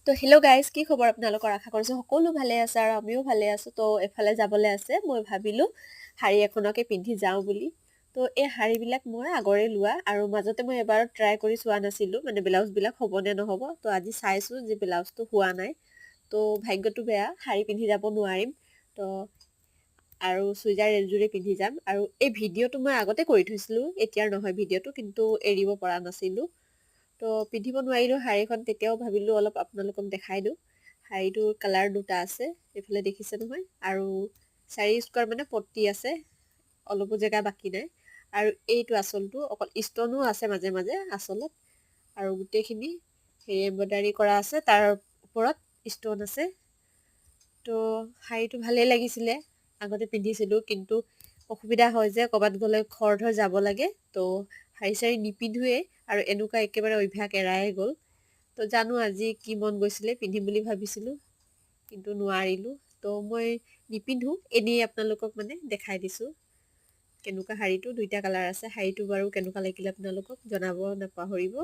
তো hello' guys, কি খবৰ আপোনালোকৰ? আশা কৰিছোঁ সকলো ভালে আছে আৰু আমিও ভালে আছোঁ। তো এফালে যাবলৈ আছে, মই ভাবিলোঁ শাৰী এখনকে পিন্ধি যাওঁ বুলি। তো এই শাৰীবিলাক মই আগৰে লোৱা আৰু মাজতে মই এবাৰ ট্ৰাই কৰি চোৱা নাছিলোঁ, মানে ব্লাউজবিলাক হ'বনে নহ'ব। তো আজি চাইছোঁ যে ব্লাউজটো হোৱা নাই। তো ভাগ্যটো বেয়া, শাৰী পিন্ধি যাব নোৱাৰিম। তো আৰু চুইজাৰ এযোৰে পিন্ধি যাম। আৰু এই ভিডিঅ'টো মই আগতে কৰি থৈছিলোঁ, এতিয়াৰ নহয় ভিডিঅ'টো, কিন্তু এৰিব পৰা নাছিলোঁ। তো পিন্ধিব নোৱাৰিলোঁ শাৰীখন, তেতিয়াও ভাবিলোঁ অলপ আপোনালোকক দেখাই দিওঁ। শাৰীটোৰ কালাৰ দুটা আছে, এইফালে দেখিছে নহয়, আৰু 4 স্কোৱাৰ মানে পট্টি আছে, অলপো জেগা বাকী নাই। আৰু এইটো আচলটো অকল ষ্টনো আছে মাজে মাজে আচলত, আৰু গোটেইখিনি হেৰি এম্ব্ৰইডাৰী কৰা আছে, তাৰ ওপৰত ষ্ট'ন আছে। তো শাৰীটো ভালেই লাগিছিলে, আগতে পিন্ধিছিলোঁ, কিন্তু অসুবিধা হয় যে ক'ৰবাত গ'লে খৰধৰ যাব লাগে, তো শাৰী চাৰী নিপিন্ধোৱেই আৰু এনেকুৱা একেবাৰে অভ্যাস এৰাই গ'ল। তো জানো আজি কি মন গৈছিলে, পিন্ধিম বুলি ভাবিছিলোঁ কিন্তু নোৱাৰিলোঁ। তো মই নিপিন্ধো, এনেই আপোনালোকক মানে দেখাই দিছোঁ কেনেকুৱা শাৰীটো। দুইটা কালাৰ আছে শাৰীটো। বাৰু কেনেকুৱা লাগিলে আপোনালোকক জনাব নাপাহৰিব।